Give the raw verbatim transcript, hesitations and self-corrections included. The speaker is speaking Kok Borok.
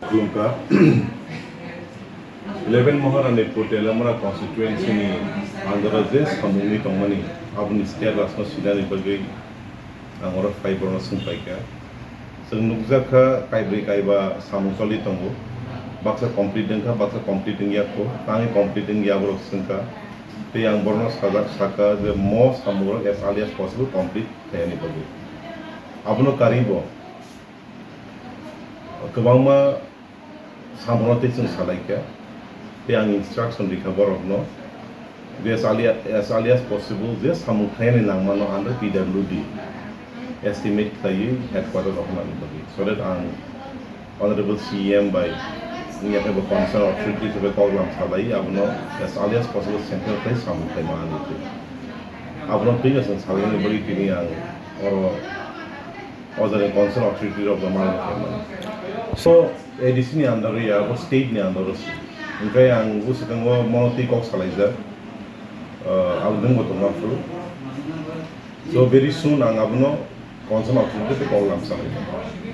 Khulumkha. Eleven Maharani Telamara constituency ni under o je samungni tongmani, aboni status no sinani bagwi ang oro phai borokno swngpaikha. Chwng nukjakha kaibrwi kaiba samung choli tongo, baksa complete wngkha, baksa complete wngya kho, tangwi complete wngya borok swngkha. Tei ang borokno sajak sakha je mo samungrok as early as possible complete khaiyani bagwi. Abono karwi bo kwbangma samungrok tei chwng salaikha, tei ang instruction rikha borokno je as early, as early as possible je samung khaiyani nangmano under P W D estimate khlaiwi headquarter rohornani bagwi, so that ang Honorable C E M bai wngya khe bo concern authority khe bai koklam salai abono as early as possible sanction khlai samung khlaima hinwi twi. Abono twi no chwng salai bagwi tini ang oro o jaga concern authority rok bai ma khlaimani. So A D C ni under o ya, abo state ni under o se. Hwnkhe ang bwswkango mono twi kok salaijak, ah, abo nwng bo tongma phuru. So very soon ang abono concern authority tei kok lam salai.